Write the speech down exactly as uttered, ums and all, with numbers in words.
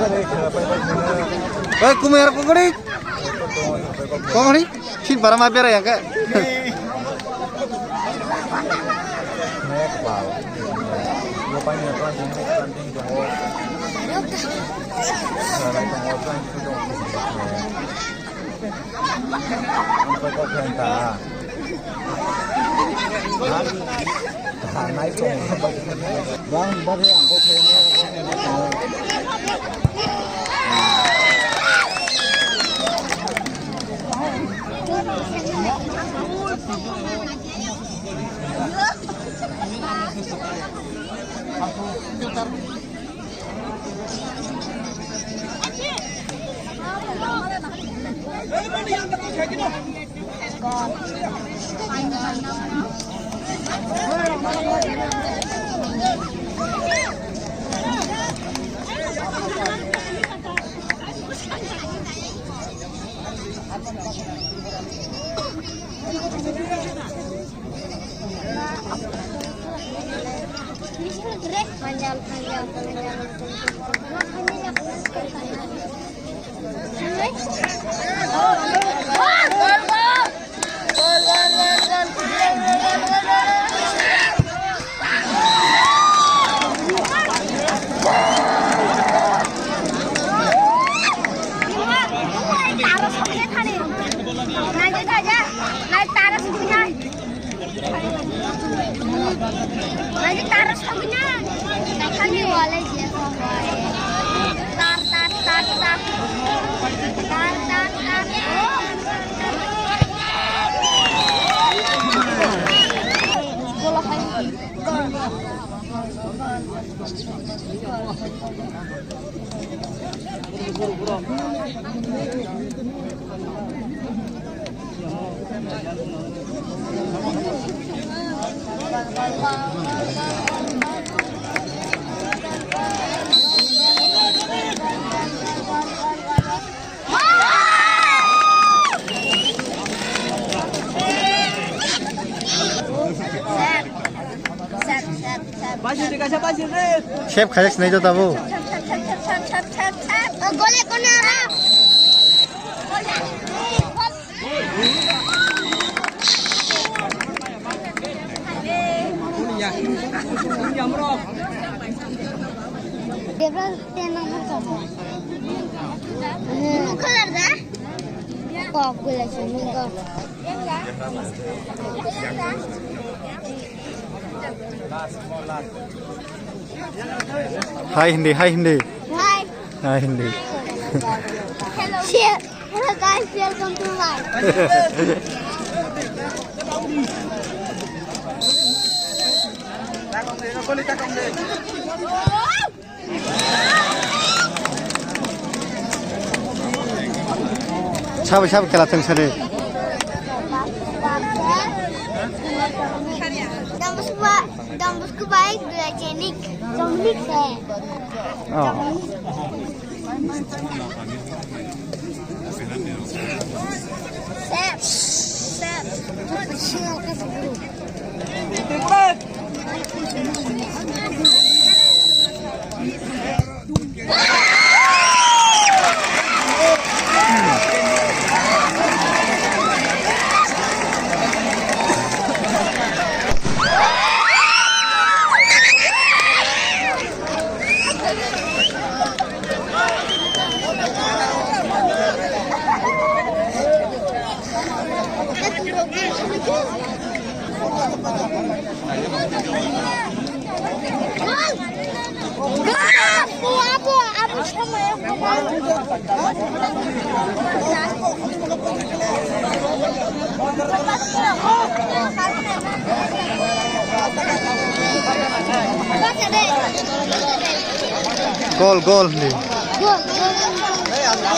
Oi, kumuyar kukuri. Kongri, sin para ma bera ya ke. Sep khayak sinai jota bo. Gole kone ara. Debra tenang mo. Color da? Kok gula sini ko. Hi Hindi, hi Hindi. Hi. Hi Hindi. Hello. Share. Hello guys, welcome to my. Sabai sabai kela tong sari. Dambus ba, dambus ku bai gula jenik, jenik se. Oh. Sep, sep. Gol, gol, hindi. Gol, gol.